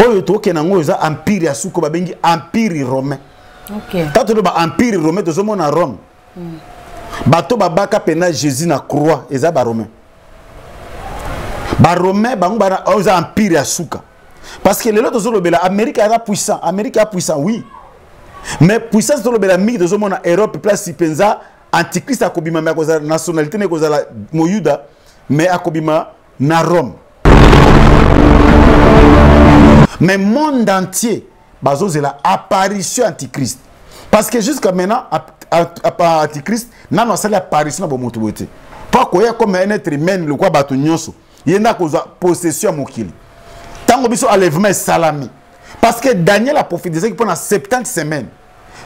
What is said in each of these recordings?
Oyo tokende yango eza empire ya suko babengi empire romain. Okay. Tango toloba empire romain tozomona Rome. Bato babaka pena Jésus na croix eza ba romain. Ba romain bango bana oyo eza empire ya suka. Parce que lelo tozolobela Amérique aza puissant, Amérique a puissant oui. Mais puissance tolobela mingi tozomona Europe place mpenza antichrist akobima mais akozala nationalité ne ekozala moyuda mais akobima na Rome. Mais monde entier bazozela apparition antichrist. Parce que jusqu'à maintenant antichrist nano asali apparition na bomoto boye te. Po akoya comme un être humain lokwa bato nyonso. Ye nde akozwa possession ya mokili. Tango biso enlèvement esalami. Parce que Daniel a prophétisé pour 70 semaines.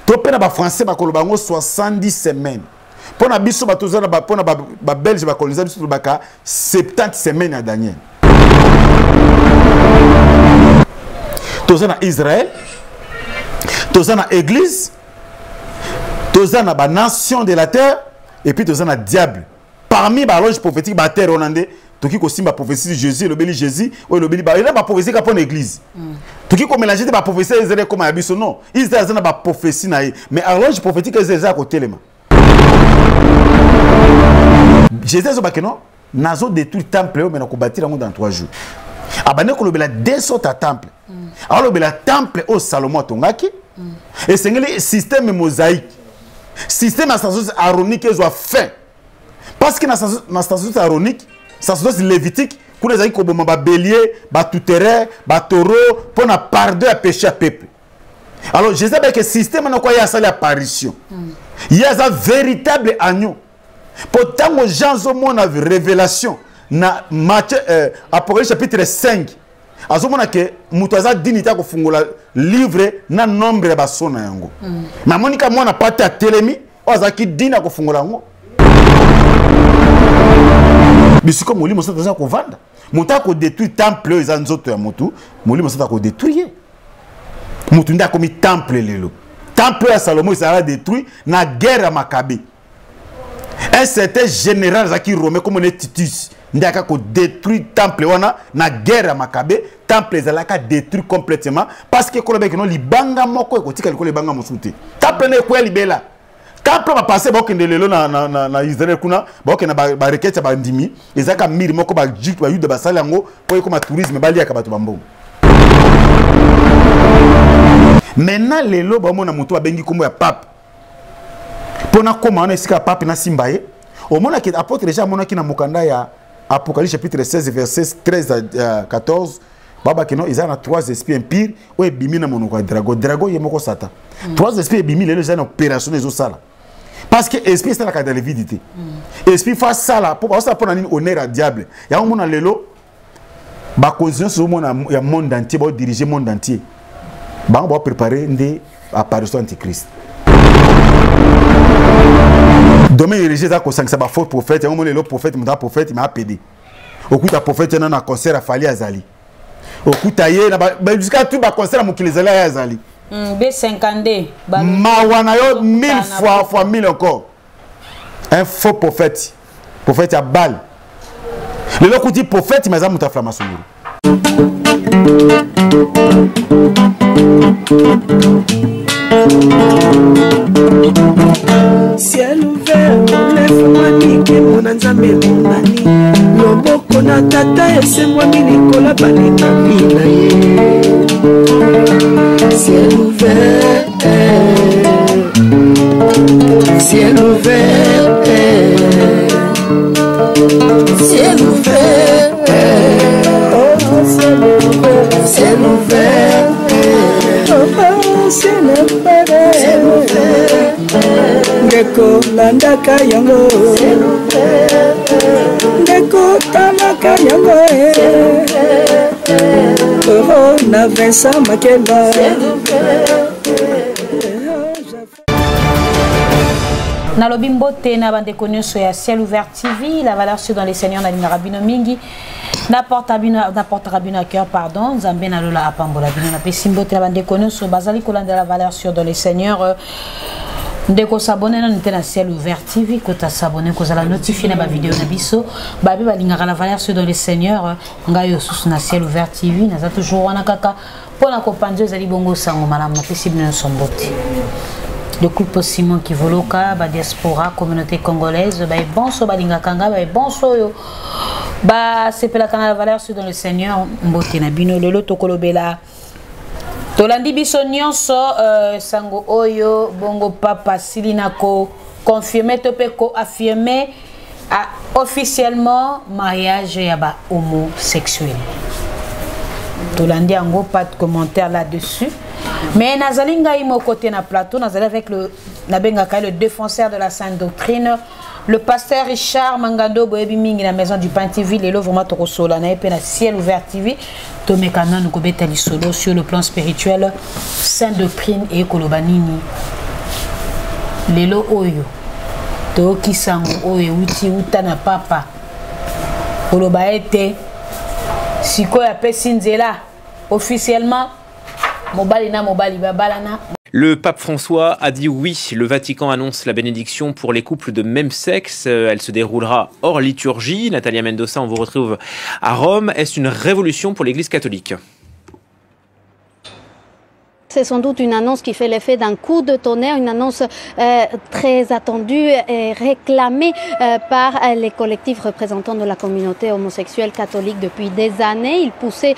To pe na ba français bakoloba yango 70 semaines. Mpo na biso bato oza na ba, mpo na ba, ba belge bakoloniza biso tolobaka 70 semaines ya Daniel. Toza na Israël, toza na église, toza na ba nation de la terre et puis toza na diable. Parmi ba loge prophétique ba terre wana nde toki kosimba prophétie Jésus elobeli Jésus oyo elobeli ba eza ba prophétie ka pona église. Toki ko mélanger te ba prophétie ezali ekoma ya biso non. Israël aza na ba prophétie na ye mais horloge prophétique eza eza kotelema. Jésus azobake non nazo détruire temple oyo mais nakobatira yango dans 3 jours. Abandi kolobela deux sortes ya temple. Alobela temple oyo Salomon atongaki. Esengeli système mosaïque. Système ya sacerdoce aaronique ezwa fin. Parce que na sacerdoce aaronique, sacerdoce lévitique, kuna ezalaki koboma ba bélier, ba touterelles, ba taureau mpo na pardon ya péché ya peuple. Alors Jésus abaki système na kwa ye asali apparition. Ye aza véritable agneau. Po tango Jean azomona révélation na Matthieu, Apocalypse chapitre 5, azomona ke moto aza digne te kofungola livre na nombre ya baso na yango. Mais amoni ka mwana pate atelemi oyo azalaki digne ya kofungola yango. Bisiko molimo santo aza kovanda. Moto akodétruire temple oyo eza nzoto ya motu, molimo santo akodétruire ye. Motu nde akomi temple lelo. Temple ya Salomon ezalaka détruit na guerre ya Maccabe. Un certain général azalaki romain comme ne Titus nde aka kodétruire temple wana na guerre ya Maccabe. Temple ezalaka détruit complètement parce que kolobaki no libanga moko ekotika likolo libanga mosusu te. Temple na ekoya libela. Temple ba passer ba okende lelo na Israël kuna, ba okende ba requête ya ba ndimi, ezalaka mur moko ba juif ba yuda basali yango po ekoma tourisme baliaka bato ba mbongo. Maintenant lelo ba mona moto abengi kombo ya pape. Pona koma wana esika pape na simba ye. Omonaki apôtre Jean amonaki na mokanda ya Apocalypse chapitre 16 verset 13 à 14, baba kino eza na trois esprits impurs oyo ebimi na monoko ya dragon. Dragon ye moko Satan. Trois esprits ebimi lelo eza na opération ezosala. Parce que esprit esalaka dans le vide te. Esprit fa sala po basala pona nini honneur à diable. Yango mona lelo ba conscience omona ya monde entier ba diriger monde entier. Bango ba préparer nde apparition antichrist. Domaine religieux eza kosangisa ba faux prophètes. Yango mona lelo prophète moto prophète mais apd. Okuta prophète na na concert afali azali. Okuta ye na ba jusqu'à tout ba concert mokili ezali ya azali. B52, ba Mawa na yo 1000 fois fois 1000 encore. Un faux prophète. Prophète ya Baal. Lelo kuti prophète mais aza moto ya franc-maçonnerie. Ciel ouvert, lefungwami, nkembo na Nzambe emonani. Loboko na tata esembwami likolo balingami na ye. Ciel ouvert, ciel ouvert, ciel ouvert, oh, ciel ouvert, ciel ouvert, oh, ciel ouvert, ciel ouvert. Ndeko landaka yango, ndeko talaka yango, oh, na Vincent Makeba. Nalobi mbote na bandeko nyonso ya Ciel Ouvert TV, la valeur sûre dans les seigneurs nalingaka bino mingi. N'apporta bino, n'apportera bino à cœur, pardon. Nzambe na lola apambola bino. Napesi mbote na bandeko nyonso bazali kolanda la valeur sûre dans les seigneurs. Ndeko, s'abonner nanu te na Ciel Ouvert TV, kota s'abonner, kozala notifié na ba vidéo na biso. Babi balingaka la valeur sur dans le Seigneur, ngai oyo susu na Ciel Ouvert TV, naza toujours wana kaka mpona kopanza ezali bongo sango malamu. Napesi bino nyonso mbote. Le couple Simon Kivoloka, ba diaspora, communauté congolaise, ba bonso balingaka ngai, ba bonso oyo basepelaka na la valeur sur dans le Seigneur, mbote na bino. Lelo tokolobela, tolandi biso nyonso sango oyo bongo papa asili na koconfirme to mpe koaffirme officiellement mariage ya ba homosexuel. Tolandi yango, pas de commentaire là-dessus. Mais nazali ngai moko te na plateau, nazali avec le, nabengaka le défenseur de la sainte doctrine, le pasteur Richard Mangando. Boyebi mingi na Maison du Pain TV. Lelo vraiment tokosola na ye mpe na Ciel Ouvert TV. Tomeka nanu kobeta lisolo sur le plan spirituel, sainte doctrine ekoloba nini. Lelo oyo toyoki sango oyo euti uta na papa koloba ete sikoyo apesi nzela officiellement mobali na mobali babalana. Le pape François a dit oui. Le Vatican annonce la bénédiction pour les couples de même sexe. Elle se déroulera hors liturgie. Natalia Mendoza, on vous retrouve à Rome. Est-ce une révolution pour l'Église catholique? C'est sans doute une annonce qui fait l'effet d'un coup de tonnerre, une annonce très attendue et réclamée par les collectifs représentants de la communauté homosexuelle catholique depuis des années. Ils poussaient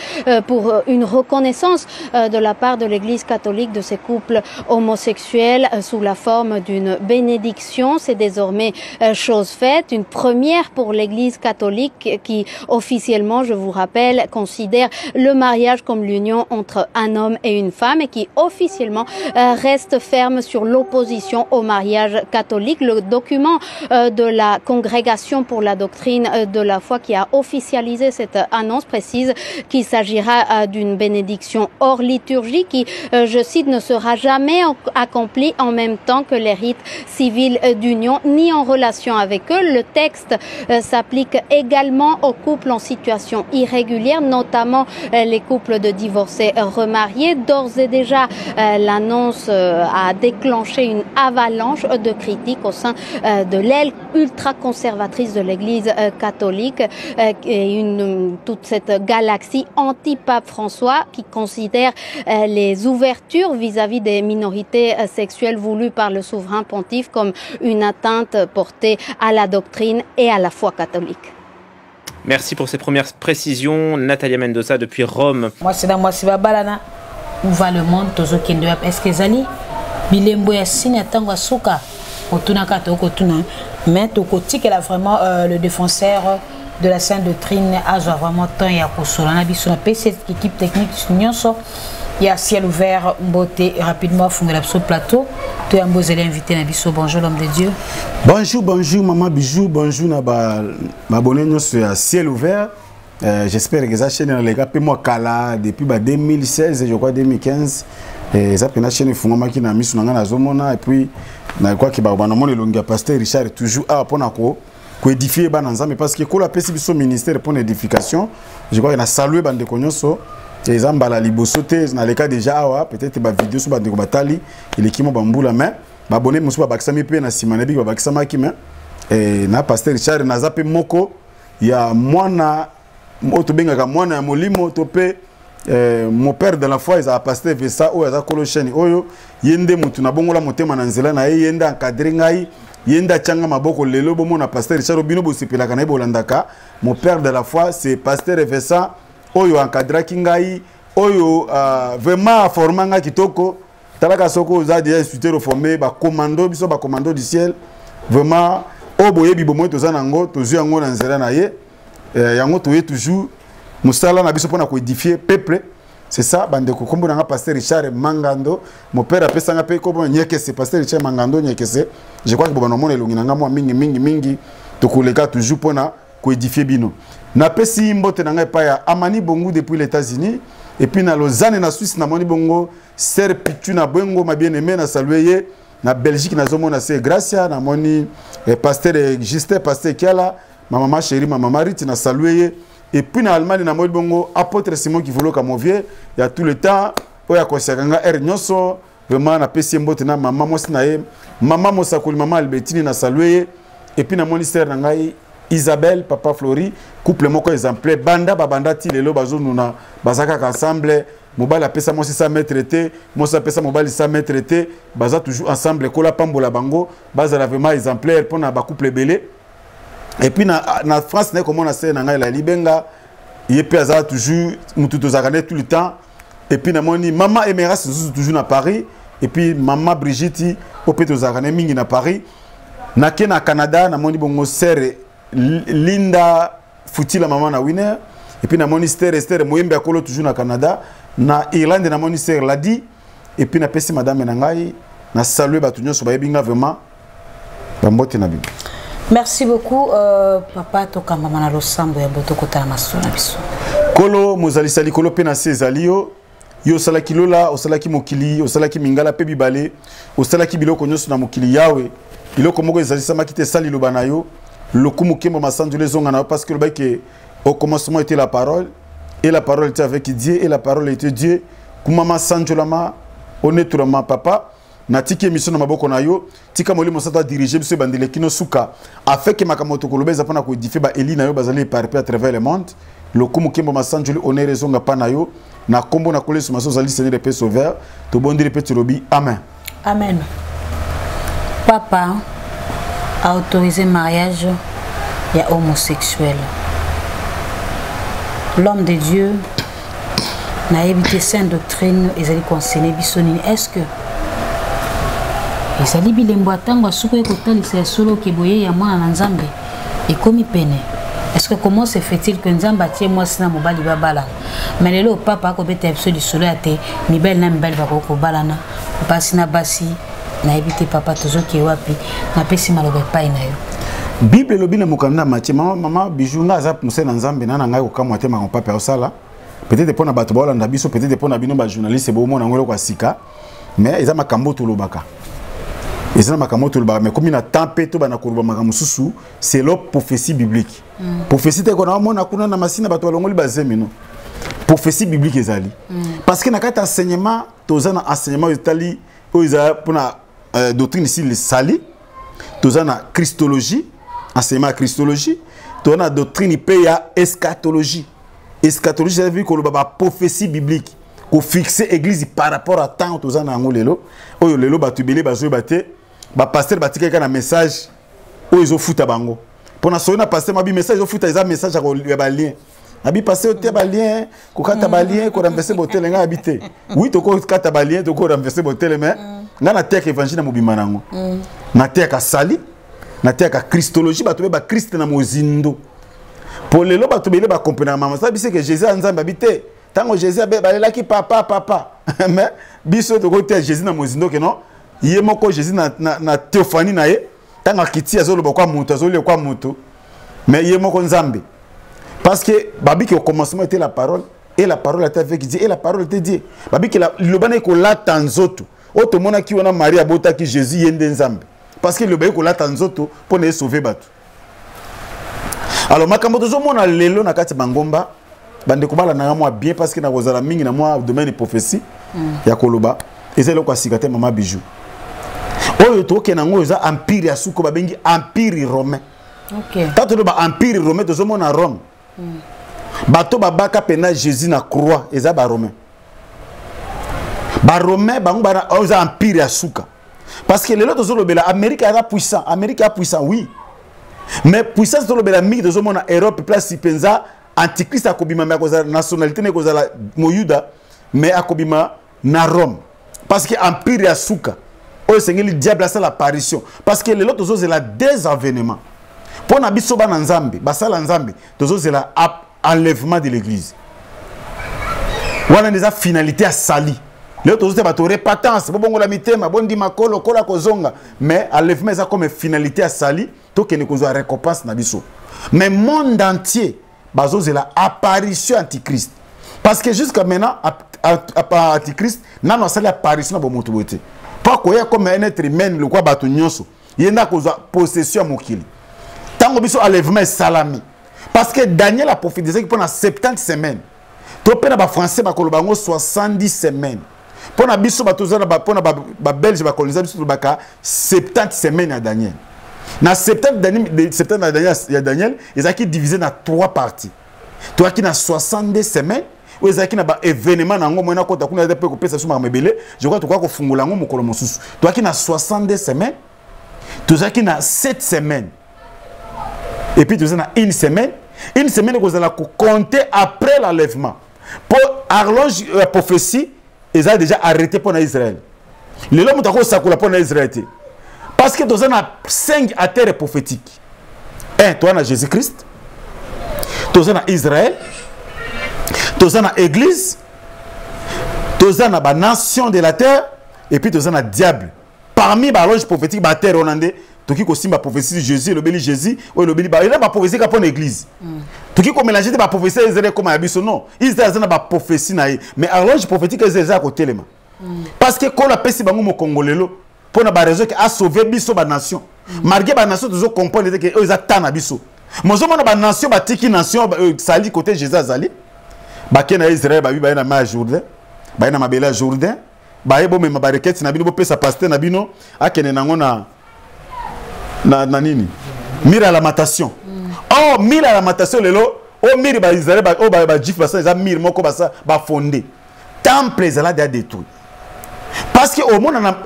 pour une reconnaissance de la part de l'Église catholique de ces couples homosexuels sous la forme d'une bénédiction. C'est désormais chose faite, une première pour l'Église catholique qui officiellement, je vous rappelle, considère le mariage comme l'union entre un homme et une femme et qui officiellement reste ferme sur l'opposition au mariage catholique. Le document de la Congrégation pour la doctrine de la foi qui a officialisé cette annonce précise qu'il s'agira d'une bénédiction hors liturgie qui, je cite, ne sera jamais accomplie en même temps que les rites civils d'union ni en relation avec eux. Le texte s'applique également aux couples en situation irrégulière, notamment les couples de divorcés remariés. D'ores et déjà, l'annonce a déclenché une avalanche de critiques au sein de l'aile ultra-conservatrice de l'Église catholique et toute cette galaxie anti-pape François qui considère les ouvertures vis-à-vis des minorités sexuelles voulues par le souverain pontife comme une atteinte portée à la doctrine et à la foi catholique. Merci pour ces premières précisions, Natalia Mendoza depuis Rome. Mwasi na mwasi babalana. Où va le monde? Tozokende wapi? Est-ce que ezali bilembo ya signe ya ntango ya suka? Otunaka, tokotuna, mais tokotikela vraiment le défenseur de la sainte doctrine azwa vraiment temps ya kosola na biso. Napesi équipe technique nyonso ya Ciel Ouvert mbote. Rapidement, afungola biso plateau, toyambo ozali invité na biso. Bonjour, l'homme de Dieu. Bonjour, bonjour maman Bijou, bonjour na baabonnés nyonso ya Ciel Ouvert. J'espère que eza chaîne naleka mpe mwa kala depuis ba 2016, je crois 2015. Eza mpena chaîne efungwamaki na miso na ngai, nazomona. Et puis nakwaki banamona elongi ya pasteur Richard toujours awa mpona koédifie bana Nzambe, parce que Kolo apesi biso ministère mpona édification. Je crois que na salue bandeko nyonso. Eza mbala liboso te naleka déjà awa, peut-être bavideo so bandeko batali eleki mwa bambula, mais baabonnés mosusu babakisami mpe na nsima, nayebiki babakisamaki. Mais na pasteur Richard naza mpe moko ya mwana oyo tobengaka mwana ya molimo to mpe mon père de la foi ezala pasteur Vesa oyo aza kolo chaîne oyo. Ye nde motu nabongola motema na nzela na ye, ye nde encadre ngai, ye nde atianga maboko. Lelo bomona pasteur Richard, bino bosepelaka na ye, bolandaka. Mon père de la foi, c'est pasteur Vesa oyo encadraki ngai, oyo vraiment aforma ngai kitoko. Talaka, soki oza déjà instructeur oforme bacommando, biso bacommando du ciel, vraiment oyo boyebi bomoi toza nango, tozwi yango na nzela na ye. Yango toye toujours mosala na biso mpona koédifie peuple, c'est ça. Bandeko, kombo nanga pasteur Richard Mangando. Mon père apesanga mpe kombo Nyekese, pasteur Richard Mangando Nyekese. Je crois que bobana omona elongi na nga mwa mingi mingi mingi. Tokoleka toujours mpona koédifie bino. Napesi mbote na ngai epai ya Amani Bongu depuis les États-Unis, et puis na Lausanne na Suisse namoni bongo ser Pichu na Bwengo, ma bien aimé, na salue ye. Na Belgique nazomona se Gracia, namoni pasteur Justin, pasteur Kiala, ma maman chérie, ma maman Riti, na salue ye. Et puis na Allemagne namoni bongo apôtre Simon Kivoloka, mon vieux ya tout le temps, oyo akosaka nga aire nyonso. Vraiment napesi ye mbote na mama mwasi na ye, mama mosakoli, mama Albertine, na salue ye. Et puis namoni sœur na ngai Isabelle, papa Flori, couple moko exemplaire, banda babanda ti lelo bazonuna, baza kaka ensemble. Mobali apesa mwasi 100 mètres te, mwasi apesa mobali 100 mètres te, baza toujours ensemble. Kola pambola bango, bazala vraiment exemplaire mpona bacouple ebele. Et puis na France naye komona sœur na ngai la Libenga, ye mpe aza toujours mutu tozalaka nde tout le temps. Et puis namoni mama Emeras mosusu toujours na Paris, et puis mama Brigitte oyo mpe tozalaka nde mingi na Paris. Nake na Canada, namoni bongo sœur Linda Futila, mama na Winner. Et puis namoni sœur Esther Moyembe akolo toujours na Canada. Na Irlande namoni sœur Ladi. Et puis napesi madame na ngai, na salue bato nyonso bayebi nga vraiment, bambote na bino. Merci beaucoup papa. Tokambama na losambo ya boto kotala masolo na biso. Kolo mozalisa likolo mpe na se ezali yo. Yo osalaki lola, osalaki mokili, osalaki mingala mpe bibale, osalaki biloko nyonso na mokili. Yawe, biloko moko ezalisamaki te esali liloba na yo. Lokumu, nkembo, masanzolo ezonga na yo, parce que olobaki ke au commencement était la parole, et la parole était avec Dieu, et la parole était Dieu. Kumama, sanjolama, onetolama papa. Natiki émission na maboko na yo. Tika Molimo Santo adirige biso ebandeli kino suka, afin ke makambo tokoloba eza mpona koédifier baeli na yo bazali éparpillé à travers le monde. Lokumu, nkembo, masanjoli, honneur ezonga mpa na yo, na nkombo na Nkolo Yesu Masiya ozali Seigneur mpe Sauveur, tobondeli mpe tolobi amen. Amen. Papa a autorisé mariage ya homosexuel. L'homme de Dieu, nayebi te sainte doctrine ezali koenseigner biso nini. Est ce que ezali bilembo ya ntango ya suka ekotalisa ya solo ke boye ya mwana na Nzambe ekomi pene? Est ce que, comment se fait-il que Nzambe atie mwasi na mobali babalana, mais lelo papa akobeta biso lisolo ya te mibali na mibali bakoki kobalana, basi na basi? Nayebi te papa, tozoke wapi? Napesi maloba epai na yo. Bible elobi na mokanda ya Matthieu. Mama, mama Bijou, nga aza mosali na Nzambe na ngai kokamwa te makambo pape aosala. Peut-être mpo na bato baolanda biso, peut-être mpo na bino bajournaliste bomona yango eloko ya sika, mais eza makambo tolobaka, eza na makambo tolobaka. Mais komi na temps mpe tobanda koloba makambo mosusu selon prophétie biblique. Prophétie te kona omona kuna na masina bato balongoli bazemi, no. Prophétie biblique ezali parce que na kati ya enseignement, toza na enseignement oyo etali, oyo eza mpona doctrine sur le salut. Toza na christologie, enseignement ya christologie. Toza na doctrine mpe ya eschatologie. Eschatologie, ça veut dire koloba baprophétie biblique, kofixe église par rapport à temps toza na yango lelo. Oyo lelo bato ebele bazoyeba te, bapasteur batikaki kaka na message oyo ezofuta bango. Mpona soki na pasteur mabi message ezofuta, eza message ya balien abi pasteur te, balien kokata, balien korenverser botele. Ngai abi te, oui, tokokata balien, tokorenverser botele, mais ngai nateyaka évangile na mobimba nango. Nateyaka salut, nateyaka christologie, bato be bakriste na mozindo. Po lelo bato bele bakomprenaka mama sa biso ke Jésus ya Nzambe, abi te. Ntango Jésus balelaki papa papa, mais biso tokoteya Jésus na mozindo ke non, ye moko Jésus na théophanie na ye, ntango akiti azoloba kwa moto, azolia kwa moto, mais ye moko Nzambe, parce que babiki au commencement était la parole, et la parole était avec Dieu, et la parole était Dieu. Babiki liloba na ekolata nzoto oyo tomonaki wana Marie abotaki Jésus, ye nde Nzambe, parce que liloba ekolata nzoto mpo na esauve bato. Alors makambo tozomona lelo na kati ya bangomba, bandeko balandanga mwa bien, parce que nakozala mingi na mwa domaine prophétie ya koloba. Eza eloko ya sika te, mama Bijou. Oyo tokende yango eza empire ya suko, babengi empire romain. Ntango toloba empire romain, tozomona Rome. Bato babaka mpena Jésus na croix eza baromain. Baromain bango bana, oyo eza empire ya suka, parce que lelo tozolobela Amérique aza puissant, Amérique aza puissant, oui, mais puissance tolobela mingi, tozomona Europe, place mpenza antichrist akobima, mais akozala nationalité na ekozala moyuda, mais akobima na Rome, parce que empire ya suka oyo esengeli diable asala apparition. Parce que lelo tozozela deux avènements mpo na biso bana Nzambe, basala Nzambe. Tozozela enlèvement de l'église, wana nde eza finalité ya salut. Lelo tozotya bato repentance, bobongola mitema, bondima kolo kola kozonga, mais enlèvement eza comme finalité ya salut, tokende kozwa récompense na biso. Mais monde entier bazozela apparition antichrist, parce que jusqu'à maintenant antichrist nano asali apparition na bomoto boye te, mpo akoya comme un être humain lokwa bato nyonso. Ye nde akozwa possession ya mokili ntango biso enlèvement esalami, parce que Daniel aprophétisaki mpo na 70 semaines, to mpe na bafrançais bakoloba yango 70 semaines. Mpo na biso bato oza mpo na babelge bakolonisa biso, tolobaka 70 semaine ya Daniel. Na 70 Daniel, 70 ya Daniel ezalaki divisé na trois parties. Toyaki na 62 semaines oyo ezalaki na baévénement na yango. Moyen akota kuna mpe kopesa biso makambo ebele, je crois tokoka kofungola yango mokolo mosusu. Toyaki na 62 semaines, tozalaki na 7 semaines et puis toza na une semaine. Une semaine ekozala kocompter après l'enlèvement, mpo horloge ya prophétie eza déjà arrêté mpo na Israël. Lelo moto akosakola mpo na Israël te, parce que toza na 5 acteurs prophétiques. 1, toza na Jésus Christ, toza na Israël, toza na église, toza na banation de la terre et puis toza na diable. Parmi bahorloge prophétique, baterre wana nde toki kosimba prophétie Jésus elobeli, Jésus oyo elobeli, eza baprophétie kaka mpo na église. Toki komélange te baprophétie ezali ekoma ya biso. Non, Israel aza na baprophétie na ye, mais horloge prophétique eza ya kotelema, parce que Kolo apesi bango mokongo lelo mpo na baraison ke asauve biso banation. Malgré banation tozocomprendre te ke oyo eza ta na biso. Mozomona banation batiki nation sali côté Jésus azali, bake na Israel, babi baye na mai ya Jourdain, baye na mabele ya Jourdain, baye bomema barequête na bino, bopesa pasteur na bino akende nango na nini, mur ya lamentation. Or mur ya lamentation lelo oyo, mur baisrael oyo bajuif basala, eza mur moko basa bafonde. Temple ezala déjà détruit, parce que omona na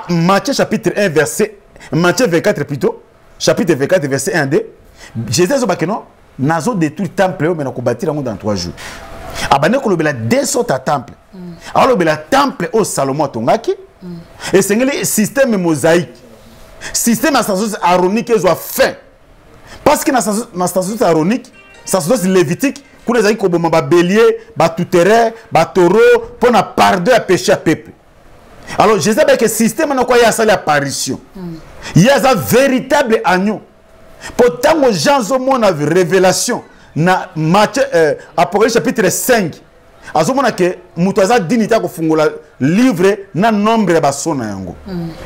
Matthieu chapitre 1 verset, Matthieu 24 plutôt, chapitre 24 verset 1 2, Jésus azobake non, nazo détruire temple oyo, mais nakobâtir yango dans 3 jours. Abandi kolobela deux sortes ya temple. Alobela temple oyo Salomo atongaki, esengeli système mosaïque, système ya sacerdoce aaronique ezwa fin, parce que na sacerdoce aaronique, sacerdoce lévitique kuna ezalaki koboma babélier, batouterrain, bataureau mpo na pardon ya péché ya peuple. Alors Jésus abeke système wana kwa ye asali apparition, ye aza véritable agneau. Mpo ntango Jean azomona révélation na Matthieu, Apocalypse chapitre 5, azomona ke moto aza digne te akofungola livre na nombre ya basceau na yango.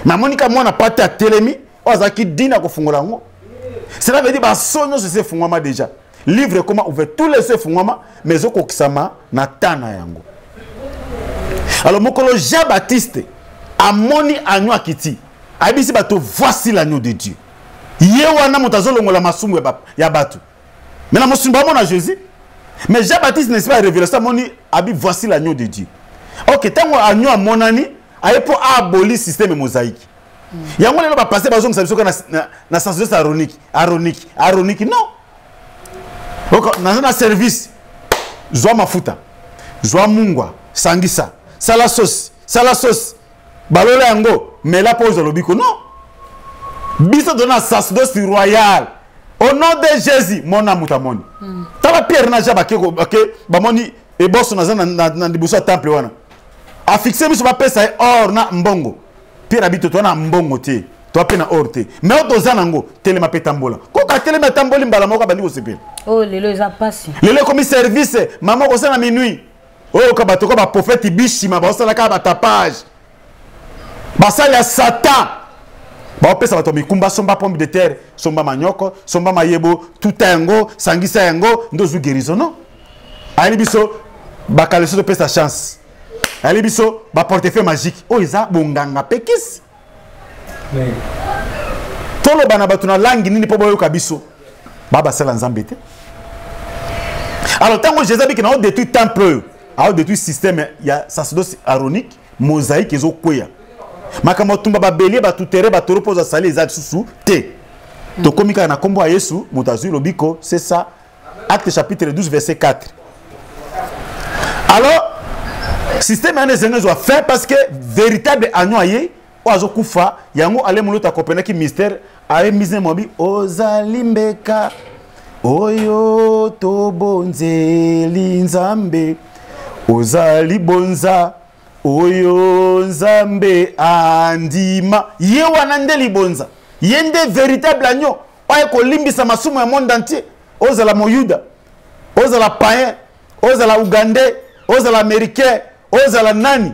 Mais amoni ka mwana pate atelemi oyo azalaki digne akofungola yango. Cela veut dire basceau nyonso esi efungwama déjà, livre ekoma ouvert, tous les sceaux efungwama, mais ezokokisama na temps na yango. Alors mokolo Jean Baptiste amoni agneau akiti, ayebisi bato: "Voici l'agneau de Dieu." Ye wana moto azolongola masumu ya bato. Mais na mosumba amona Jésus, mais Jean Baptiste, n'est-ce pas, révélation amoni, abi: "Voici l'agneau de Dieu." Ok, ntango agneau amonani, aye mpo aaboli système mosaïque. Yango lelo bapasteur bazongisa biso kaka na sacerdoce aaronique, aaronique, aaronique. Non, naza na service, zwa mafuta, zwa mungwa, sangisa, sala sauce, sala sauce, balola yango, mela mpo ozwa lobiko. Non, biso toza na sacerdoce royal. Au nom de Jésus, mona moto amoni. Tala Pierre na Jean bake, bamoni eboso naza na liboso ya temple wana, afixe biso, bapesa ye or na mbongo. Pierre abi: "To toza na mbongo te, toa mpe na or te, mais oyo toza nango, telema mpe tambola." Koka telemi, atamboli mbala moko, abandi kosepela. Oyo lelo eza pasi. Lelo ekomi service mama kosala na minuit oyo ka bato ka baprofete bishima baosala kaka batapage, basali ya Satan, baopesa bato mikumba: somba pomme de terre, somba manyoko, somba mayebo, tuta yango, sangisa yango nde ozwi guérison. Non, ayeli biso bakaleso, topesa chance, ayeli biso baportefeuille magique oyo eza bonganga mpe kisi. Toloba na bato na langi nini mpo boyoka biso? Basala Nzambe te. Alors ntango Jésus abiki na odétruire temple oyo, aodétruire système ya sacerdoce aaronique mosaïque, ezokweya. Makambo atumba babélier, batouterrain, bataureau mpo ozwa sali eza lisusu te. Tokomi kaka na nkombo ya Yesu, moto azwi lobiko. C'est ça, Acte chapitre 12 verset 4. Alors système wana ezengi ezwa fin, parce que véritable agneau aye oyo azokufa. Yango ale moloto akomprenaki mystère, ayemise mobi: "Ozali mbeka oyo tobonzeli Nzambe, ozali bonza oyo Nzambe andima." Ye wana nde libonza, ye nde véritable agneau oyo kolimbisa masumu ya monde entier. Ozala moyuda, ozala païen, ozala ougandais, ozala américain, ozala nani,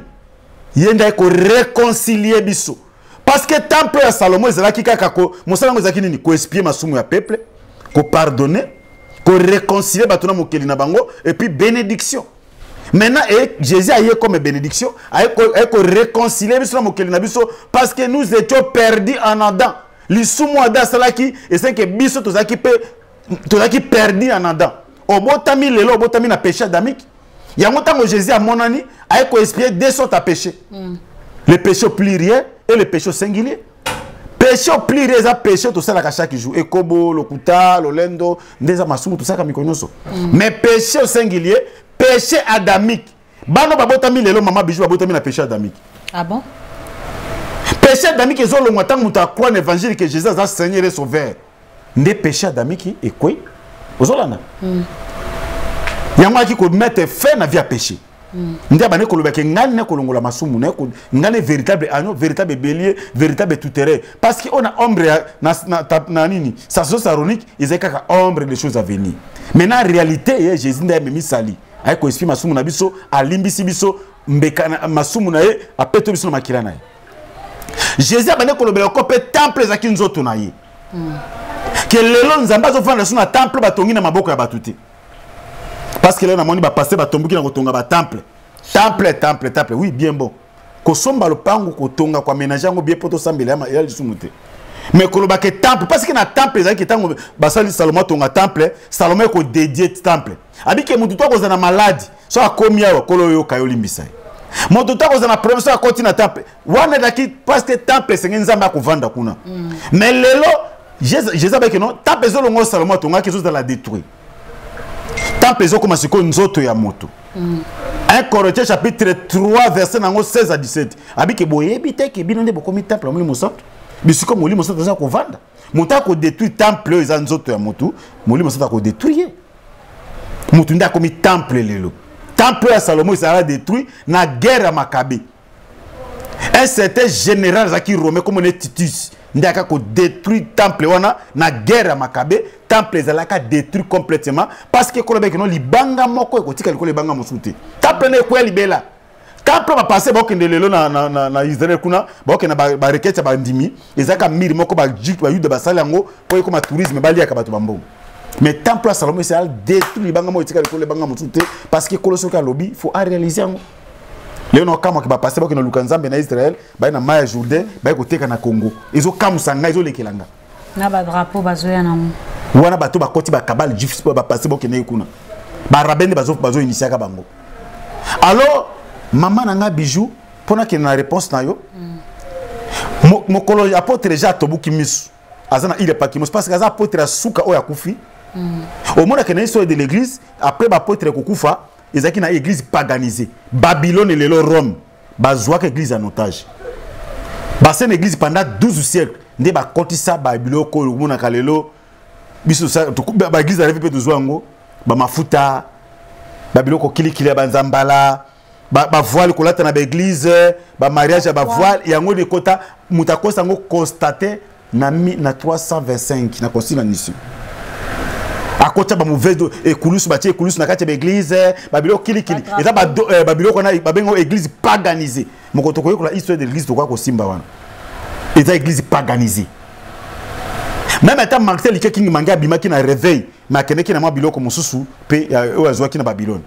ye nde akoréconcilie biso. Parce que temple ya Salomo ezalaki kaka mosala yango ezalaki nini? Koexpier masumu ya peuple, kopardonner, koréconcilie bato na mokeli na bango, et puis bénédiction. Maintenant, et Jésus a eu comme bénédiction, a eu réconcilier biso na mokili na biso parce que nous étions perdus en Adam. Lisumu Adam asalaki esenke biso tozalaki mpe tozalaki perdu en Adam. Obotami lelo, obotami na péché adamique. Yango ntango Jésus amonani, aye koexpier deux sortes ya péché. Le péché au pluriel et le péché au singulier. Péché au pluriel eza péché tosalaka chaque jour. Ekobo, lokuta, lolendo, nde eza masumu tosalaka mikolo nyonso. Mais péché au singulier, péché adamique. Bana babotami lelo, mama Bijou, babotami na péché adamique. Ah bon? Péché adamique ezolongwa ntango moto acroit na évangile que Jésus aza Seigneur et Sauveur. Nde péché adamique ekwei. Ozolanda? Yango ayaki komettre fin na vie ya péché. Nde abandi kolobaki ngai nde kolongola masumu na ngai nde véritable agneau, véritable bélier, véritable tout-terrain, parce que on a ombre ya, na nini, sacerdoce aaronique ezali kaka ombre des choses à venir. Maintenant, réalité ye Jésus nde amemi sali, aye koexpier masumu na biso, alimbisi biso mbeka na masumu na ye, apeto biso na makila na ye. Jésus abandi kolobela ko mpe temple ezalaki nzoto na ye. Ke lelo Nzambe azofanda so na temple batongi na maboko ya bato te, parce que lelo namoni bapasteur batomboki na kotonga batemple, temple, temple, temple. Oui, bien bon kosomba lopango, kotonga, koaménage yango bien mpo tosambela, ya lisumu te. Mais koloba ke temple, parce que na temple ezalaki ntango basali Salomo atonga temple, Salomo ekodédier temple, abike motu to akozala na maladi so akomi awa, kolo oyoka yo, olimbisa ye. Moto to akozala na problème so akoti na temple wana, ezalaki parce que temple esengeli Nzambe akovanda kuna. Mais lelo Jésus abaki non, temple ezolongo Salomo atongaki ezozala détruit, temple ezokoma sikoyo nzoto ya moto. 1 Corinthiens chapitre 3 verset nango 16 à 17, abike boyebi te ke bino nde bokomi temple ya Molimo Santo, bisiko Molimo Santo aza kovanda. Moto akodétruire temple oyo eza nzoto ya motu, Molimo Santo akodétruire ye. Motu nde akomi temple lelo. Temple ya Salomo ezala détruit na guerre ya Makabe. Un certain général azalaki romain, komona Titus, nde aka kodétruire temple wana na guerre ya Makabe. Temple ezalaka détruit complètement, parce que kolobaki no libanga moko ekotika likolo libanga mosusu te, temple na ekweya libela. Temple bapase bakokende lelo na Israel kuna, bakokende barequête ya bandimi, ezalaka mur moko bayuda basali yango mpo ekoma tourisme, baliaka bato bambongo. Mais temple ya Salomo esala détruit, libanga moko etika likolo libanga mosusu te, parce que kolo soki alobi, faut aréaliser yango. Lelo naokamwaki bapase bakende luka Nzambe na Israel, baye na mai ya Jourdain, baye koteka na Congo. Ezokamwisa ngai, ezolekela nga. Na badrapeau bazoya nango. Wana bato bakoti bakabale juif, bapase bokende kuna, barabe nde bazoinitiaka bango. Alors, mama na nga Bijou, mpo nakende na réponse na yo, mokolo apôtre Jean atobuki miso, aza na ile Patmos, parce que aza apôtre ya suka oyo akufi. Omonaka na histoire de l'église, après baapôtre kokufa, ezalaki na église paganisée, Babylone, lelo Rome, bazwaka église en otage, base na église pendant 12 siècles, nde bakotisa babiloko oyo omonaka lelo biso baéglise alevi mpe tozwa yango, bamafuta, babiloko kilikili ya banzambala, bavoile kolata na baéglise, bamariage ya bavoile. Yango nde ekota. Moto akosa yango constate na 325 na concile na Nicée, akotya bamauvaise ekulusu, batie ekulusu na kati ya baéglise, babiloko kilikili. Eza babiloko wana babenga église paganisée. Moko tokoyekola histoire de l'église, tokoka kosimba wana, eza église paganisée. Même ata Martin Luther King Mange abimaki na réveil, mais akendeki na mwa biloko mosusu mpe oyo azwaki na Babylone.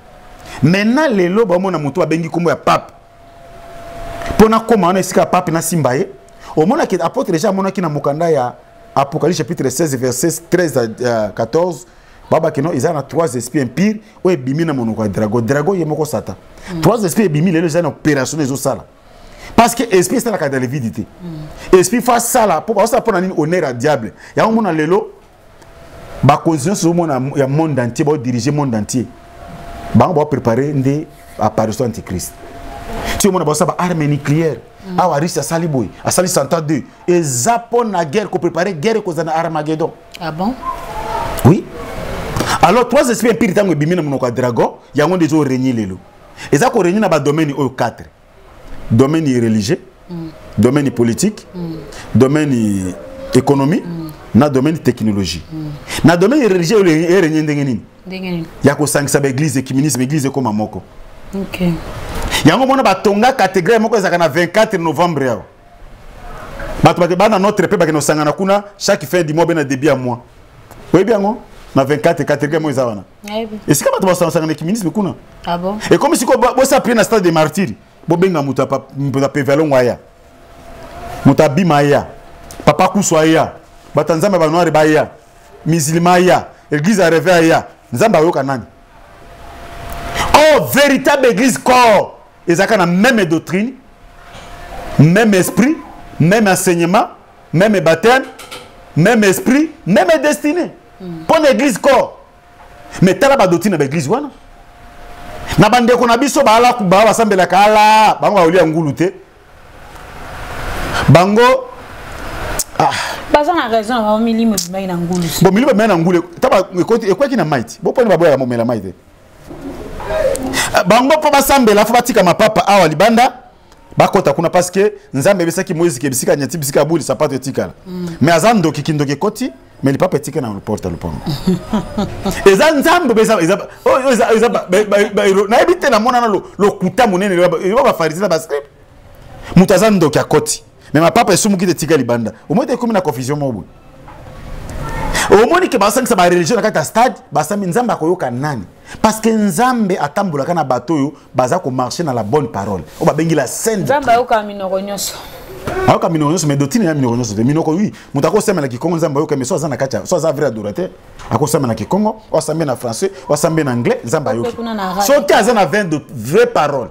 Maintenant lelo baomona moto abengi nkombo ya pape mpo nakóma wana esika ya pape, nasimba ye. Omonaki apôtre déjà amonaki na mokanda ya Apocalypse chapitre 16 verset 13 à 14, babaki no eza na trois esprits impurs oyo ebimi na monoko ya dragon. Dragon ye moko Satan. Trois esprits ebimi lelo, eza na opération ezosala, parce que esprit esalaka dans le vide te. Esprit fa asala mpo baosala mpo na nini? Honneur ya diable. Yango mona lelo bakonzi nyonso ozomona ya monde entier, baodirige monde entier, bango baoprépare nde apparition antichrist. Ti omona baosala baarme nucléaire awa, Russie asali boye, asali Satan 2, eza mpo na guerre, koprépare guerre ekozala na Armageddon. Ah bon? Oui. Alors, trois esprits impurs ntango ebimi na monoko ya dragon, yango nde ezorégner lelo. Eza korégner na badomaine oyo 4: domaine religieux, domaine politique, domaine économie na domaine technologie. Na domaine religieux erégner ndenge nini? Ndenge nini? Ya kosangisa baéglise, œcuménisme, église ekóma moko. Yango mona batonga cathédrale moko ezalaka na 24 novembre awa, bato bake bana notre mpe bakende kosangana kuna chaque fin du mois be na début ya mois. Oyebi yango? Na 24 4 mo eza wana. Esika bato basangisaka na ekiministre kuna. Ah bon? Ekomi sikoyo bosa prier na stade de martyr, bobenga moto ya pevalongo aya, moto abima aya, papa kusu aya, bato ya nzambe ya banoire baya, musulman aya, église ya reve aya, nzambe ayoka nani? Oh, véritable église corps ezalaka na même doctrine, même esprit, même enseignement, même baptême, même esprit, même destinée. Mpo na église corps. Mais tala badoctrine na baeglise wana, na bandeko na biso baala baa basambelaka ala bango baolia ngulu te, bango ah. Baza na raison na bango, milimo ebimaki na ngulu. Bon, milimo ebimaki na ngulu, taba ekwaki na mai ti boponi baboyaka momela mai te. Bango mpo basambela fo batika mapapa awa libanda, bakota kuna, parce que Nzambe ebisaki Moïse ke bisika nyati, bisika abuli sapato etikala. Mais aza ndoki, kindoki ekoti, mais lipapa etika na porte ya lopango. Eza Nzambe, eza nayebi te. Namonana lokuta monene eba bafarisi na bascribe. Moto aza ndoki, akoti, mais mapapa esumuki te, etika libanda. Omoi te, ekomi na confusion moko boye. Omoni ke basangisa bareligion na kati ya stade, basambi. Nzambe akoyoka nani? Parce que Nzambe atambolaka na bato oyo baza komarche na la bonne parole, oyo babengi la sainte. Nzambe ayokaka minoko nyonso. Ayoka minoko nyonso, mais doctrine ya minoko nyonso te. Minoko, oui, moto akosambela na kikongo, Nzambe ayoka, mais so aza na kati, so aza vrai adorateur, akosambela na kikongo, oasambe na français, oasambe na anglais, Nzambe ayoki soki aza na 20 de vraie parole.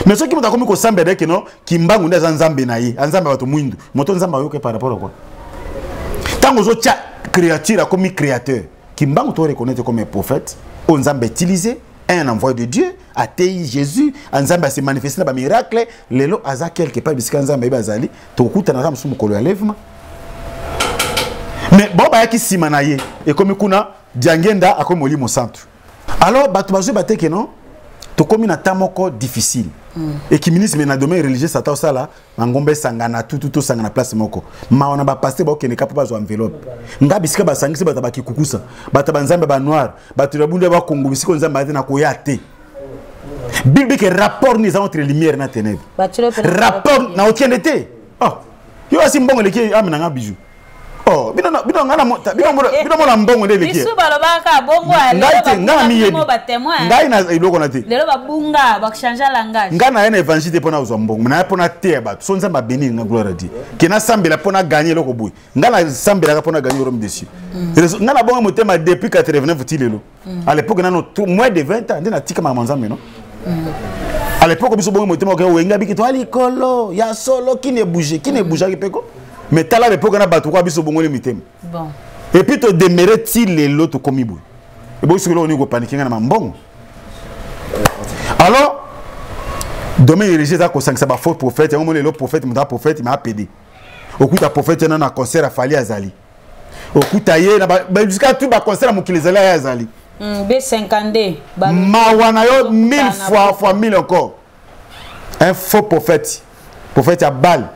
Mais soki moto akomi kosambela eke no Kimbangu nde aza Nzambe na ye, Nzambe ya bato mwindu, moto Nzambe ayoki par rapport à quoi? Ntango ozotia créature akomi créateur. Kimbangu to reconnaître comme un prophète oyo Nzambe utilisé, un envoyé de Dieu, atei Jésus, Nzambe ase manifeste na bamiracle. Lelo aza quelque part bisika Nzambe ayebi azali, tokutanaka mosusu mokolo ya levema. Mais bao bayaki nsima na ye, ekomi kuna Diangenda akomi molimo santu. Alors bato bazwi bateke no, tokomi na temps moko difficile. Ekiministre na domaine religieux, ata osala mangomba esangana, tutu tosangana place moko, mawa na bapaster baokende ka mpo bazwa enveloppe. Nga bisika basangisi bato bakikukusa, bato banzambe banoir, bato ya bundu ya bakongo, bisika Nzambe aza te na koya te. Bible ke rapport ni eza entre lumière na ténèbre, rapport na okende te. Oh, yo asi mbongo eleki ame na nga bijou. Oh, bino bino nga na bino bino mona mbongo nde eleki. Biso balobaka bongo. Ngai te, ngai na miyebi, ngai na eloko na te. Lelo babunga, bakchange langage. Ngai na ye na évangile te mpo na kozwa mbongo, na ye mpo na teya bato. So Nzambe abeni nga, gloire à Dieu, ke nasambela mpo na gagner eloko boye. Ngai nasambelaka mpo na gagner royaume des cieux. Ngai nabonga motema depuis 89 ti lelo. À l'époque nano moins de 20 ans nde natika makambo Nzambe no. À l'époque biso bongo motema oke owenga biki toa likolo ya solo qui ne bouge, qui ne bougeaki mpe ko. Mais tala l'époque na bato kwa biso bongoli mitema. Bon. Et puis todemere ti lelo tokomi boye. Eboyi soki eloko nini kopanike ngai na mambongo. Alors domaine religieux eza kosangisa bafaux prophète. Yango moni lelo prophète, moto aprophète mais apd. Okuta prophète wana na concert afali azali, okuta ye na bisika tu baconcert ya mokili ezali, aye azali. B52. Mawa na yo mille fois fois mille encore, un faux prophète, prophète ya bale.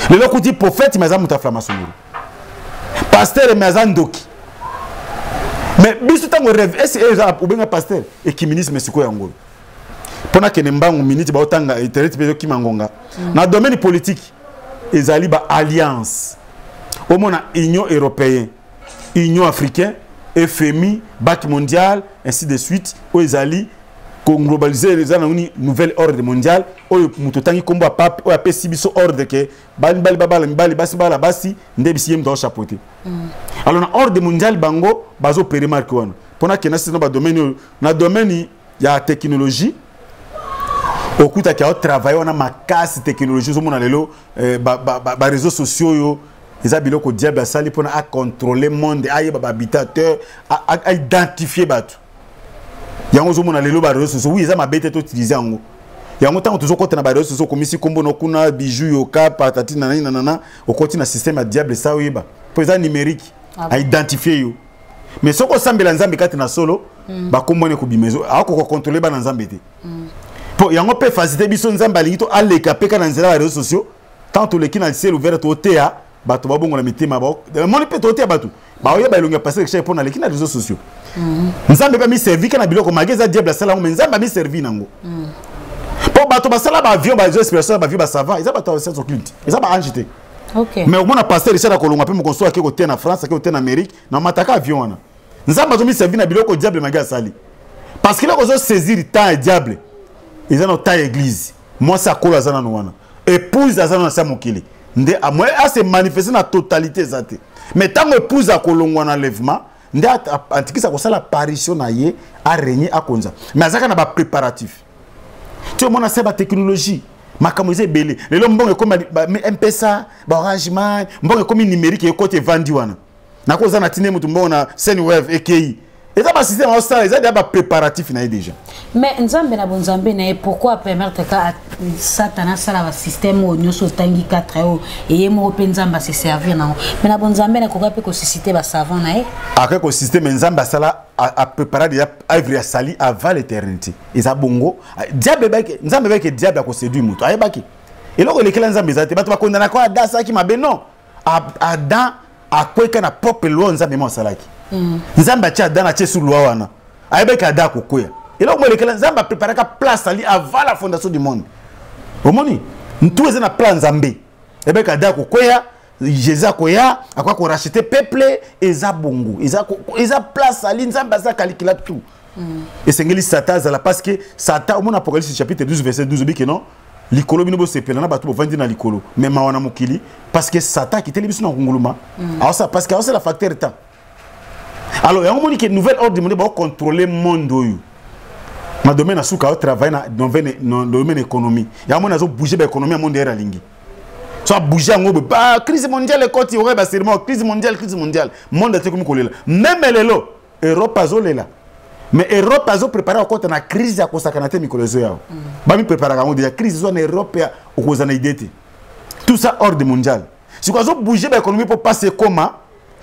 Lelo okuti prophète mais aza moto ya flamasonguru, pasteur mais aza ndoki. Mais biso ntango rêve esi eza obenga pasteur ekiministre. Sikoyo yango oyo mpo nakende mbangu, minute baotanga internet mpe ezokima ngonga. Na domaine politique ezali ba alliance, omona Union européenne, Union africaine, FMI, Banque mondiale, ainsi de suite, oyo ezali koglobalize, eza na nini, nouvel ordre mondial oyo moto otangi nkombo ya pape oyo apesi biso ordre ke mibali babala mibali, basi babala basi, nde bisi ye moto aochapeauté. Alors na ordre mondial bango bazopere marke wana mpo nakenda sino badomaine oyo. Na domaine ya technologie okutaki aotravaille wana makasi. Technologie ozomona lelo, baréseau sociaux oyo eza biloko diable asali mpona acontrôle monde, ayeba bahabitateur, aidentifie bato. Yango ozomona lelo baréseau sociaux, oui, eza mabe te, toutilize yango. Yango ntango tozokɔta na baréseau sociaux, okomisi nkombo no kuna, bijou yoka patati nanani nanana, okoti na système ya diable sa oyeba mpo eza numérique, aidentifie yo. Mais soki osambela Nzambe kati na solo, bakombo wana ekobima, akoka contrôle bana Nzambe te. Mpo yango mpe facilité biso, Nzambe alingi to aleka mpe ka na nzela ya réseaux sociaux. Tant toleki na ciel ouvert, toteya bato, babongola mitema. Moni mpe toteya bato, baoyeba elongi ya pasteur Richard mpo naleki na réseaux sociaux. Nzambe mpe amiservi ka na biloko mage eza diable asala yango, mais Nzambe amiservi nango mpo bato basala baavion, bazo inspiration ya baavion, basava eza bato ya science occulte, eza baange te. Okay. Mais omona pasteur Richard akolongwa mpe mokonso ake koteya na France, ake koteya na Amérique, na mataka avion wana. Nzambe azomiservi na biloko diable magi asali. Parce que eloko ozosaisir temps ya diable eza na temps ya église. Mwasi akolo aza nano wana, épouse aza nano na se ya mokili, nde amoye ase manifeste na totalité eza te. Mais ntango épouse akolongwa na enlèvement, nde antikisi akosala apparition na ye, arègne, akonza. Mais azaka na bapréparatif. Ti omona se batechnologie, makambo eza ebele lelo. Mbongo ekomi M-Pesa, baOrange Money, mbongo ekomi numérique, ekoti evandi wana. Nakoza na tinde motu mbongo na Sendwave, ekei. Eza basystème aosala, eza deya bapréparatif na ye déjà. Mais Nzambe na bonzambe na ye, pourquoi permettre ka Satan asala basystème oyo nyonso otangi 4 oyo eye moko mpe Nzambe ase servir nango? Mais na bonzambe nakoka mpe kosuscite basavant na ye. Akoki kosuscite, mais Nzambe asala, apréparé déjà œuvre ya sali avant l'éternité. Eza bongo. Diable ebaki, Nzambe ebaki diable akoséduire moto. Ayebaki eloko elekela Nzambe eza te. Bato bakondanaka Adam asalaki mabe. Non, Adam akweka na propre loi Nzambe mo asalaki. Nzambe atie Adam, atie sur loi wana, ayebaki Adam akokwea. Eloko mo elekela Nzambe, apreparaka place ali avant la fondation du monde. Omoni ntu eza na plan Nzambe, ayebaki Adam akokwea, Jésus akoya, akoya koracheter peuple. Eza bongo, eza place ali Nzambe aza kalikila tout. Esengeli Satan azala, parce que Satan, omona Apocalypse chapitre 12 verset 12, obiki non likolo bino bosepela na bato bovandi na likolo, mais mawa na mokili, parce que Satan akiteli biso na konguluma. Aosala parce que aosala facteur temps. Alors yango moni ke nouvel ordre monde baocontrôle monde oyo na domaine ya suka, aotravaille na domaine économie. Yango moni azobouge baéconomie ya monde ere alingi so abouge yango boye, ba crise mondiale ekoti, okoyeba serment crise mondiale, crise mondiale, monde ati ekomi kolela. Même lelo Europe azolela, mais Europe azoprépare akota na crise ya kosakana te. Mikolo ezoya awa, bamipreparaka yango déjà. Crise ezwa na Europe ya okozala na idée te. Tout ça ordre mondial. Sikoyo azobouge baéconomie mpo pasi ekoma.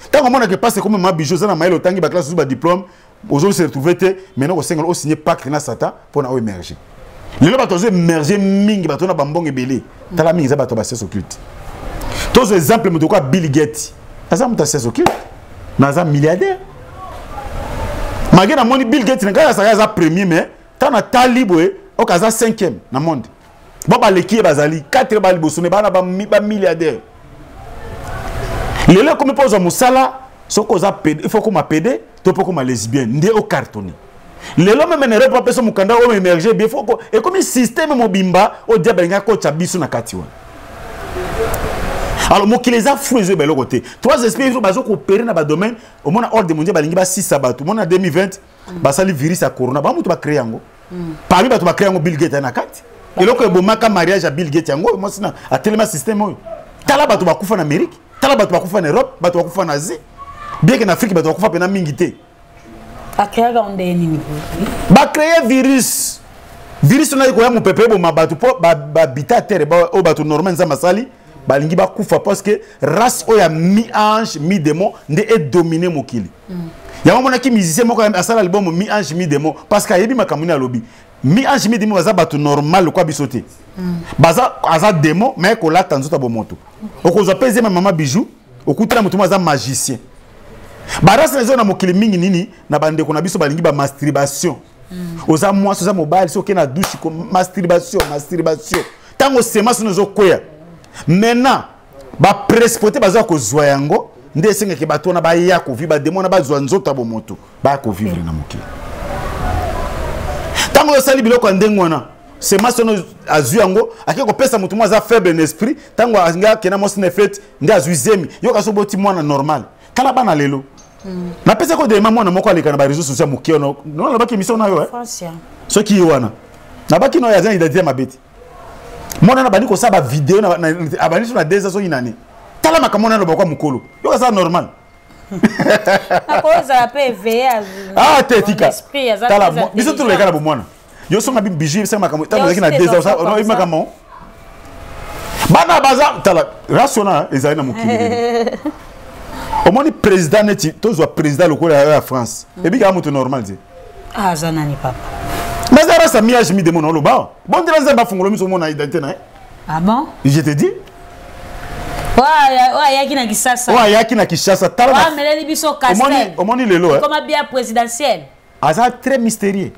Ntango omonaka pasi ekoma, ma bijou, oza na mayele, otangi baclasse, ozu badiplôme, ozose retrouve te. Maintenant kosengela osigne pacte na Satan mpona oyo émerge. Lelo bato azo émerge mingi, bato na bambongo ebele, tala mingi eza bato ya bascience occulte. Tozwa exemple, moto kwa Bill Gates aza moto ya science occulte, mais aza milliardaire. Malgré namoni Bill Gates na ngai azalaka aza premier, mais ntango natali boye, oyo aza cinquième na monde. Bo baleki ye, bazali 4 baliboso ne bana bamilliardaire. Lelo ekomi mpo ozwa mosala, soki oza PD, il faut koma PD to mpo koma lesbienne nde ocartonne. Lelo même na Europe, apesa mokanda oyo émerge bien, faut ekomi système mobimba oyo diable alingi akotya biso na kati wana. Alors mokili eza fou, ezoyeba eloko te. Trois esprits bazokoopere na badomaine. Omona ordre mondial balingi basisa bato. Omona 2020 basali virus ya corona, bamutu bacrée yango. Parmi bato bacrée yango, Bill Gates na kati. Eloko ebomaka mariage ya Bill Gates yango, mwasi na atelema système oyo. Tala bato bakufa na Amérique, tala bato bakufa na Europe, bato bakufa na Asie, bien que na Afrique bato bakufa mpena mingi te. Acréaka ndenge nini? Bacréer virus. Virus wana ekoya mopepe, eboma bato mpo babita terre oyo bato normal Nzambe asali balingi bakufa, parce que race oyo ya mi ange mi démon nde edomine mokili. Yango monaki musicien moko asala album mi ange mi démon, parce que ayebi makambo nini alobi. Mi ange mi démon baza bato normal lokwa biso te. Baza, aza démon mais kolata nzoto ya bomoto. Okozwa mpe zema mama Bijou, okutana moto moko aza magicien. Barace na eza na mokili mingi nini na bandeko na biso balingi bamasturbation. Oza mwasi, oza mobali, soki okei na douche, masturbation, masturbation, ntango semence wana ezokwea, maintenant baprespote baza kozwa yango. Nde esengaki bato wana baya kovivre, bademo wana bazwa nzoto ya bomoto, baya kovivre na mokili. Ntango osali biloko ya ndenge wana, semence wana azwi yango, ake kopesa moto moko aza faible na esprit. Ntango alingi akenda mwasi na fete, nde azwi zemi. Yoka, so boti mwana normal. Tala bana lelo. Napesaki odelema mwana moko aleka na bareseau social moke wana. No nalobaki émission na yo, Francia. Soki ye wana nabaki no aza na identité mabe te. Mwana na bandi kosala bavideo, abandi so na 2 ans soki nani. Tala makambo wana aloba kwa mokolo, yoka, aza normal. Akozala mpe éveillé. Ah te, tika, tala biso toleka na bomwana. Yo songa bijou, ebisaka makambo ntango ozalaki na 2 ans, oyebi makambo bana baza. Tala race wana ezali na mokili. Omoni président neti tozwa président lokola ya France, ebikaka moto normal te. Ah, aza nani, papa? Mais eza race ya mi-ange mi démon. Oloba bondela Nzambe afungola miso, omona identité na ye. Ah bon? Je te dis. Oyo ayaki na Kisasa? Oyo ayaki na Kinshasa, tala. Ameleli biso Castel. Omoni lelo koma bia présidentielle. Aza très mystérieux.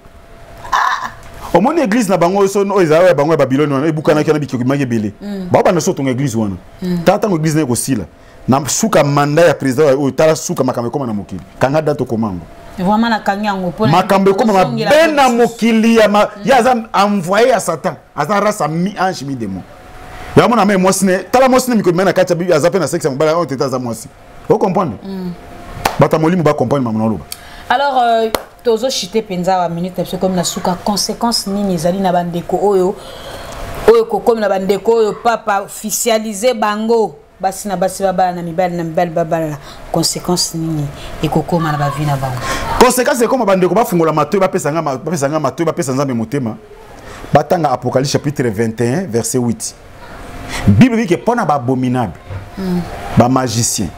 Ah! Omoni église na bango so oyo ezala ya bango ya Babylone wana ebukanaki wana bikeko bimaki ebele. Baobanda so otonga église wana. Tala ntango église na ekosila na suka mandat ya président oyo, tala suka makambo ekóma na mokili. Kanga date, okoma yango. Vraiment, nakangi yango mpona Makambo ekóma kozongela mabe na lisusu. Mokili ya ye aza envoyé ya Satan, aza race ya mi ange mi démon. Yango mona me mwasi ne, tala mwasi ne mikolo na kati ya Bible aza mpe na sexe ya mobali oyo tete aza mwasi. Ocomprendre, bato ya molimo bacomprendre makambo na oloba. Alors tozochite mpenza wa minute na biso komi na suka. Conséquence nini ezali na bandeko oyo kokomi na bandeko oyo papa officialise bango, basi na basi babala na mibali na mibali babalana? Conséquence nini ekokóma na bavie na bango? Conséquence ekoma, bandeko bafungola matoi, bapesa nga matoi, bapesa Nzambe motema, batanga Apocalypse chapitre 21 verset 8. Bible dit que mpo na baabominable, bamagicien,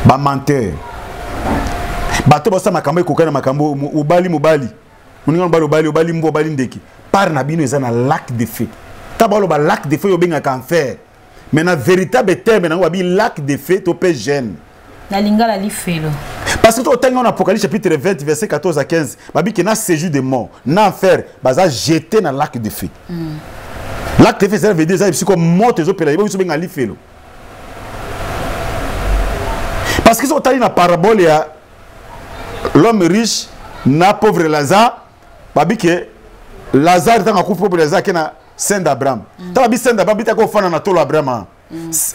bamenteur, bato basala makambo ekokani na makambo obali mobali, moninga mobali, obali, obali mbwa, obali ndeke, part na bino eza na lac de feu. Ta baloba lac de feu oyo obengaka enfer, mais na véritable terme nango babi lac de feu to mpe géhenne. Na lingala, lifelo. Parce que otangi wana Apocalypse chapitre 20 verset 14 à 15, babi ke na séjour de mort na enfer baza jeté na lac de feu. Lac de feu, ça veut dire eza bisiko moto ezopela yebo, biso benga lifelo. Parce que soki otali na parabole ya l'homme riche na pauvre Lazare, babi ke Lazare ntango akufi, pauvre Lazare ake na sein d'Abraham. Ntango babi sein d'Abraham, bitaka ofanda na tolo Abraham.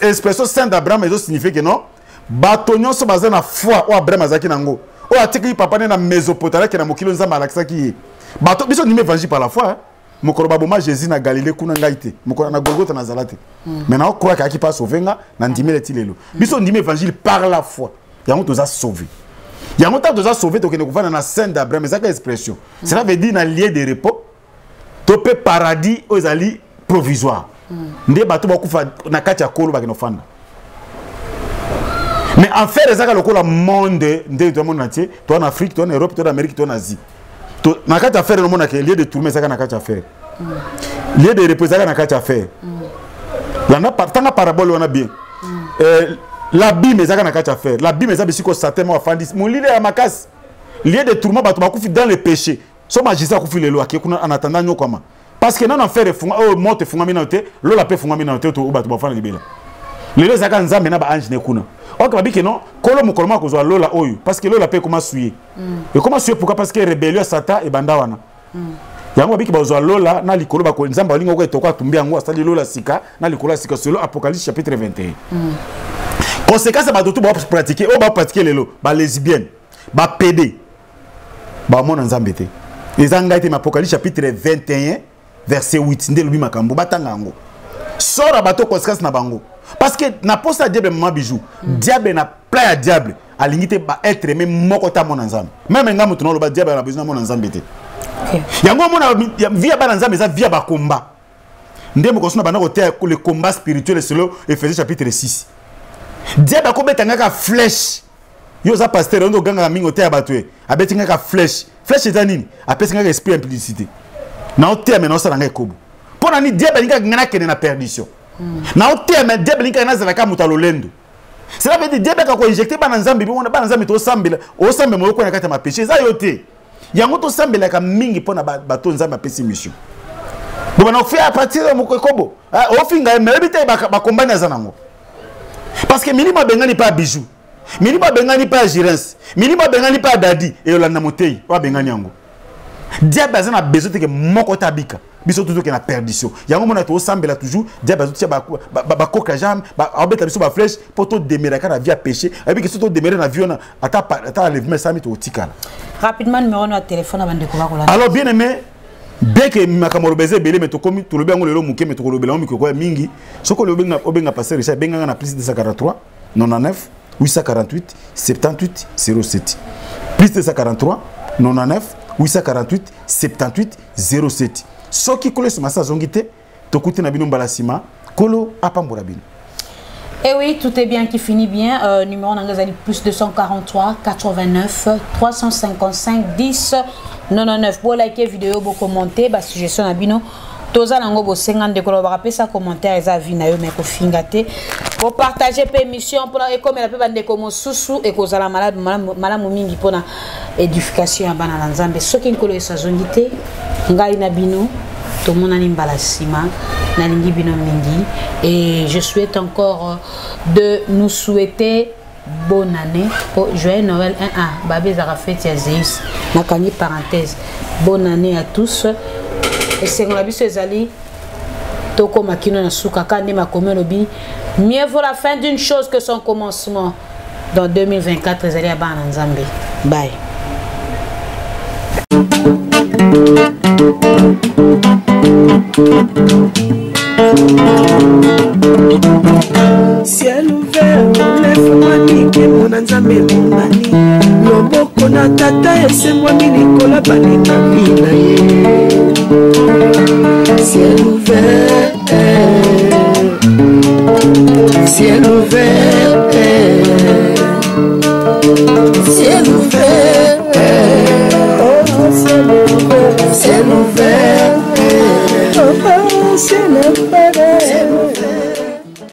Expression sein d'Abraham ezosignifie ke non, bato nyonso baza na foi oyo Abraham azalaki nango, oyo atikaki papa nde na Mésopotamie, ake na mokili oyo Nzambe alakisaki ye. Bato biso ndimi évangile par la foi, hein. Mokolo baboma Jésus na Galilée kuna, ngai te. Mokolo na Golgotha nazala te, mais na ocroire ayaki mpa sauve nga na ndimeli ti lelo. Biso ndimi évangile par la foi, yango toza sauvé. Yango ntango toza sauvé, tokende kovanda na sein d'Abraham. Ezaka expression, cela veut dire na lieu de repos to mpe paradis oyo ezali provisoire, nde bato bakufa na kati ya kolo bakende kofanda. Mais enfer ezaka lokola monde nde tomona tie, toa na Afrique, toa na Europe, toa na Amérique, toa na Asie. Na kati ya enfer omonaka lieu de tourment ezaka na kati ya enfer, lieu de repos ezaka na kati ya enfer. Landa, tanga parabole wana bien. L'abîme ezaka na kati ya enfer. L'abîme eza bisiko Satan mo afandi, molili ya makasi. Lieu de tourment, bato bakufi dans le péché. So magicien akufi lelo, ake kuna en attendant nyokama, parce que nano enfer efunga oyo moto efungami nano te, lola mpe efungami nano te. To bato bafanda libela lelo ezalaka Nzambe na baange ne kuna. Oke babiki non, kolo mokolo moko akozwa lola oyo, parce que lola mpe ekoma suye. Ekoma suye pourquoi? Parce que rébellion ya Satan ebanda wana. Yango babiki bazwa lola na likolo bako Nzambe alingi oko etoko atumbi yango, asali lola sika na likolo ya sika, selon Apocalypse chapitre 21. Conséquence ya bato tu bapratiquer oyo bapratiquer lelo, balesbienne, bapd, bamona Nzambe te. Eza ngai te, Apocalypse chapitre 21 verset 8 nde elobi makambo. Batanga yango, sora bato, conséquence na bango. Parce que na posa ya diable, mama Bijou, diable na plan ya diable alingi te baêtre aimé moko te amona Nzambe. Même nga moto naoloba, diable na besoin amona Nzambe te. Yango omona vie ya bana Nzambe eza vie ya bakomba. Nde mokoso na banda koteya le combat spirituel selon Ephésiens chapitre 6. Diable akobeta ngaka flèche. Yo oza pasteur, oyo ogangaka mingi, oteya bato, ye abeti ngaka flèche. Flèche eza nini? Apesi ngaka esprit ya impudicité na oteya, me naosala ngai ekobo. Mpo na nini? Diable alingaka ngai nakende na perdition na oteya, me diable alingaka nazalaka moto ya lolendo. Cela veut dire diable aka koinjecte bana Nzambe. Bimona bana Nzambe tosambela, osambela moyoko na kati ya mapéché eza yo te. Yango tosambelaka mingi mpo na bato Nzambe apesi mission. Bobana ofe à partir ya ekobo ofinga ye, me oyebi te bakombani aza nango. Parce que milimo abengani mpe ya Bijou, milimo abengani mpe ya Girence, milimo abengani mpe ya Dadi, eyolanda motei oyo abengani yango. Diable aza na besoin teke moko te abika, biso tu toke na perdition. Yango mona tosambela toujours, diable azotia bakoka jambe, aobeta biso baflèche mpo todemeraka na vie ya péché. Ayebi ke so todemere na vie wana, ata enlèvement esami, tokotikala. Rapidement, numéro ya téléphone na bandeko bakolanda. Alors bien aimé, bien que makambo oloba eza ebele, me tokomi tolobi yango lelo moke, me tokolobela yango mikoko ya mingi. Soki obenga pasteur Richard, ebenganga na plus 243 99 848 78 07, plus 243 99 848 78 07. Soki kolo esoma se azongi te, tokuti na bino mbala nsima. Kolo apambola bino. Et oui, tout est bien qui finit bien. Numéro na nga plus 243 89 355 10 99. Pour liker vidéo, pour commenter, ba suggestion na bino. Toza nango bosenga ndeko na bakapesa commentaire, eza avis na yo, mais kofinga te. Bopartage mpe émission mpona ekomela mpe bandeko mosusu, ekozala malamu mingi mpona édification ya bana na Nzambe. Soki Nkolo Yesu azongi te. Ngai na bino tomonani mbala nsima. Nalingi bino mingi et je souhaite encore de nous souhaiter bonne année. Oh, joyeux Noël 1-1. Babé ezalaka fête ya Zeus. Nakangi parenthèse. Bonne année à tous. Esengo na biso ezali tokóma kino na suka kaka nde makomi olobi mieux vaut la fin d'une chose que son commencement. Dans 2024 ezali ya bana na Nzambe. Bye. Ciel ouvert, efungwami, nkembo na Nzambe emonani, loboko na Tata esembwami likolo balingami na ye. Ciel ouvert.